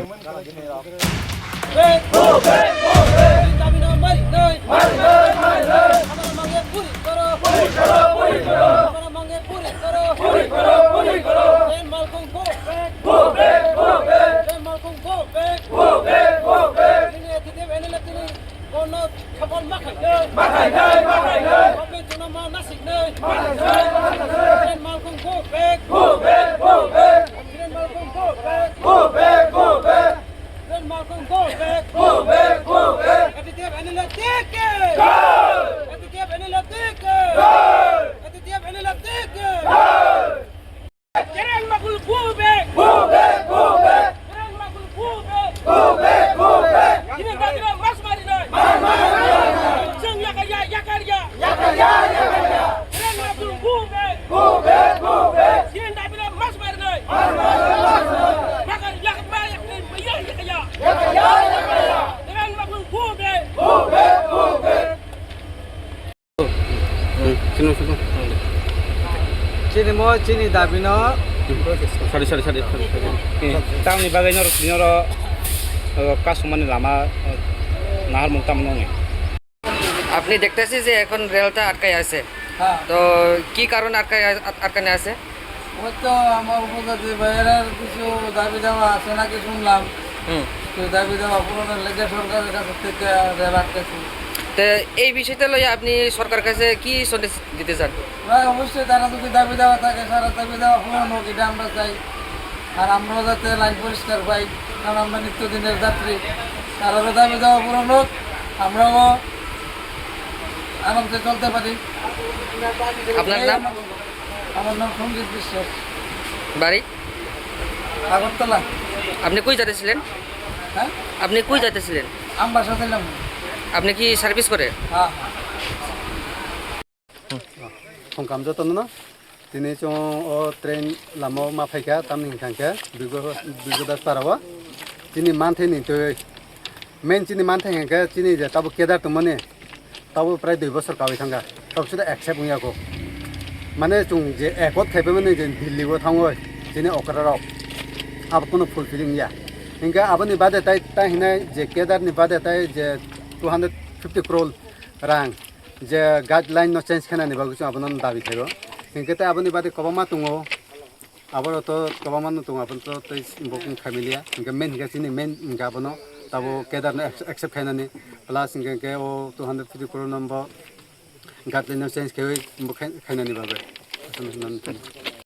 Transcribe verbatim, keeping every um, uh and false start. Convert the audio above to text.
Back, go back, go back. Dabi no mari nai. Mari nai, mari nai. Amara mange puri koro. Puri koro, puri koro. Amara mange puri koro. Puri koro, puri koro. Ren Malkhung go back. Go back, go back. Ren Malkhung go back. Go back, go back. Tini A T T F N L F tini bono khapal makhai nai. Makhai nai, makhai nai. Government jono ma nasik nai. Makhai nai, makhai nai. Ren Malkhung go back. Go back, go back. Kiran Malkhung go back. Go back, go back. Kiran Malkhung go back. Go back, go back. A T T F N L F T K. Go! A T T F N L F T K. Go! A T T F N L F T K. Go! Kiran Malkhung go back. Go back, go back. Kiran Malkhung go back. Go back, go back. Kiran Malkhung mas mari nai. Mar, mar, mar, mar. Jeng yakar ya, yakar ya. Yakar ya, yakar ya. Kiran Malkhung go back. Go back, go back. Kiran Dabi no mas mari nai. Mar, mar, mar, mar. Yakar, yakar, yakar, yakar, yakar, yakar. Yakar ya, yakar ya. Kiran Malkhung go back. Go back, go back. Hmm, sino, sino. Chini mo, chini dabi no. Sorry, sorry, sorry, sorry, sorry. Eh, tamni bagwi noro, noro, eh, kasumani lama, eh, naharmung tamo nongni? আপনি দেখতেছি যে এখন রেলটা আটকায় আছে। হ্যাঁ। তো কি কারণে আটকায় আ-, আটকানো আছে? ওই তো আমার উপজাতি ভাইয়ের কিছু দাবি দাওয়া আছে নাকি শুনলাম। হুম। তো দাবি দাওয়া পূরণের লেগে সরকারের কাছ থেকে রেল আটকেছে। তো এই বিষয়টা লইয়া আপনি সরকার কাছে কি সন্দেশ দিতে চান? ভাই, অবশ্যই তারা যদি দাবি দাওয়া থাকে, তারা দাবি দাওয়া পূরণ হোক, এটা আমরা চাই। আর আমরাও যাতে লাইন পরিষ্কার পাই, কারণ আমরা নিত্যদিনের যাত্রী। তারারও দাবি দাওয়া পূরণ হোক, আমরাও আরামসে চলতে পারি। আপনার এই নাম? আমার নাম সঞ্জিত বিশ্বাস। বাড়ি? আগরতলা। আপনি কই যাতেছিলেন? হ্যাঁ? আপনি কই যাতেছিলেন? আমবাসা ছিলাম। আপনি কি সার্ভিস করে? হ্যাঁ, হ্যাঁ। Songkam jotono no. Tini chwng o train lama o ma phaikha, tamni hwnkha khe Birgo, Birgo Das para o. Chini manthai ni twi, main chini manthai hwnkha khe chini je tabuk kedar tongmani, tabuk prai dui bosor kawi thangkha, tabuk suda accept wngya kho. Mane chwng je ekot khaipai mani je Delhi o thangwi chini okra rok abo kono fulfilling ya. Hwnkhe aboni bade tai, tai hinai je kedar ni bade tai je two hundred fifty crore rang je guideline no change khainani bagwi chwng abono dabi khaio. Hinkhe tei aboni bade kwbangma tongo, aboro to kwbangma no tongo, abono to tei bo khaimiliya. Hinkhe main hinkhe chini main hinkhe abono tabo kedar no ac-, accept khainani, plus hinkhe, hinkhe o two hundred fifty crore no bo guideline no change khaiwi bo khai-, khainani bagwi.